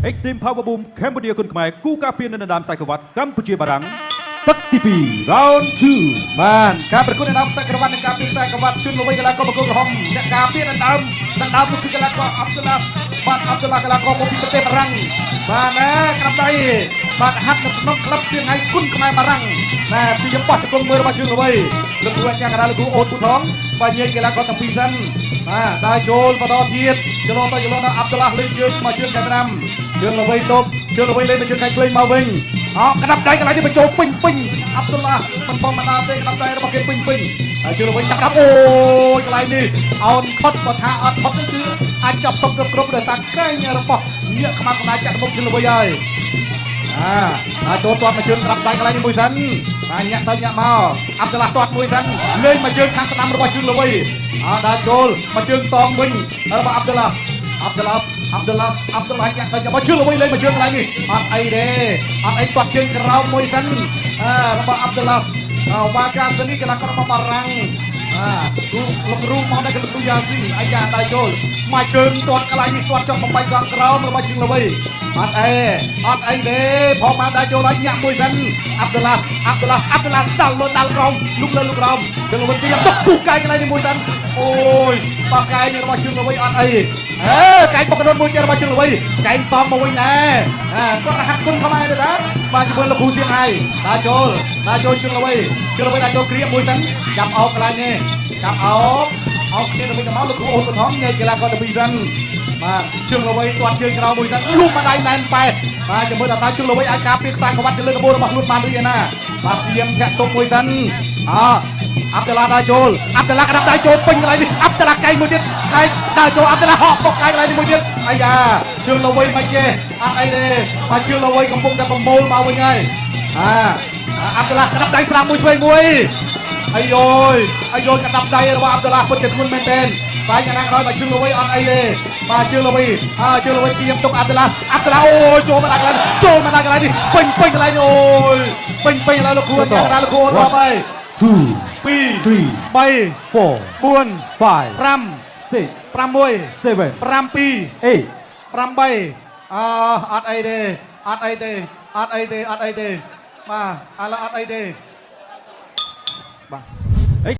Extreme Power Boom Cambodia គុនខ្មែរគូការពារនៅដណ្ដើមខ្សែក្រវ៉ាត់កម្ពុជាបារាំងទឹកទី2 Round 2 បាទការប្រកួតដណ្ដើមខ្សែក្រវ៉ាត់និងការពារខ្សែក្រវ៉ាត់ជឿនល្វីកីឡាករបង្គោលក្រហមអ្នកការពារដណ្ដើមនោះគឺកីឡាករអាប់ឌុលឡាបាទអាប់ឌុលឡាកីឡាករមកពីប្រទេសបារាំងបាទណាក្រាប់ដៃបាទហាត់នៅក្នុងក្លឹបសៀងហៃគុនខ្មែរបារាំងណាព្យាយាមបោះជង្គង់មើលរបស់ជឿនល្វីលោកគ្រូអញ្ញាកណ្ដាលលោកគ្រូអូនពូថងបាទញែកកីឡាករទាំងពីរសិនបាទដើរចូលបន្តទៀតចលទៅចលដល់អាប់ឌុលឡាលេងជើងមកជើងកែត្រាំជើងល្វីទប់ជើងល្វីលេងមកជើងកែឆ្វេងមកវិញអក្តាប់ដៃកន្លែងនេះបញ្ចូលពេញពេញអាប់ឌុលឡាមិនធម្មតាទេក្តាប់ដៃរបស់គេពេញពេញហើយជើងល្វីចាប់ដាប់អូយកន្លែងនេះអោនខុតបើថាអត់ខុតគឺអាចចាប់តុកគ្រប់គ្រប់ដោយសារកែងរបស់ញាក់ខ្មៅកំដៅចាក់មុខជើងល្វីហើយ អាអាចូលទាត់មកជើងក្រាប់ដៃកន្លែងនេះមួយសិនបាទញាក់ទៅញាក់មកអាប់ដឡាស់ទាត់មួយសិនលេងមកជើងខាងស្ដាំរបស់ជើងល្វីអើដើរចូលមកជើងសងវិញរបស់អាប់ដឡាស់អាប់ដឡាស់អាប់ដឡាស់អាប់ដឡាស់ញាក់ទៅញាក់មកជើងល្វីលេងមកជើងកន្លែងនេះអត់អីទេអត់អីទាត់ជើងក្រោមមួយសិនអារបស់អាប់ដឡាស់អាវ៉ាកាសនីកីឡាកររបស់បារាំងអាគ្រូលោកគ្រូមកដែរគឺលោកគ្រូយ៉ាស៊ីអាយ៉ាដើរចូលមកជើងទាត់កន្លែងនេះទាត់ចង់បំបីកង់ក្រោមរបស់ជើងល្វីអត់អីអត់អីទេផងបានដើរចូលហើយញាក់មួយសិនអាប់ឌុលឡាអាប់ឌុលឡាអាប់ឌុលឡាដាល់លើដាល់ក្រោមលុកលើលុកក្រោមជើងល្វីជាទុកពុះកាយកន្លែងនេះមួយសិនអូយបាកាយរបស់ជើងល្វីអត់អីអេកាយបុកកដុនមួយទៀតរបស់ជើងល្វីកែងសងមកវិញដែរអាគាត់រហាត់គុណខ្មែរទេណាបាទជាមួយលោកគ្រូសៀងហៃដើរចូលដើរចូលជើងល្វីជើងល្វីដើរចូលគ្រៀបមួយសិនចាប់អោកកន្លែងនេះចាប់អោកអោកគ្នាទៅវិញទៅមកលោកគ្រូអូនកថងញែកកីឡាករទៅពីរសិនបាទជើងល្វីទាត់ជើងក្រោមមួយសិនលុះមកដៃណែនប៉ែបាទជាមួយដល់តើជើងល្វីអាចការពារខ្សែក្រវ៉ាត់ជើងលើកបូលរបស់ខ្លួនបានឬយ៉ាងណាបាទព្យាយាមធាក់ទប់មួយសិនអអាប់ដេឡាដើរចូលអាប់ដេឡាក្តាប់ដៃចូលពេញកន្លែងនេះអាប់ដេឡាកែងមួយទៀតកែងដើរចូលអាប់ដេឡាហក់បុកកែងកន្លែងនេះមួយទៀតអាយ៉ាជើងល្វីមិនទេអត់អីទេបាទជើងល្វីកំពុងតែប្រមូលមកវិញហើយអាអាប់ដេឡាក្តាប់ដៃស្រាំមួយឆ្វេងមួយ អាយយអាយយកដាប់ដៃរបស់អាប់ឌុលឡាពិតជាធ្ងន់មែនទែនតែយ៉ាងណាក៏ដោយបាទជើងល្វីអត់អីទេបាទជើងល្វីអើជើងល្វីជាយទុកអាប់ឌុលឡាអាប់ឌុលឡាអូយចូលមកដល់កន្លែងចូលមកដល់កន្លែងនេះពេញពេញកន្លែងអូយពេញពេញឥឡូវលោកគ្រូយ៉ាងណាលោកគ្រូអូនរាប់ហើយ 2 2 3 3 4 4 5 5 6 6 7 7 8 8អអត់អីទេអត់អីទេអត់អីទេអត់អីទេបាទឥឡូវអត់អីទេ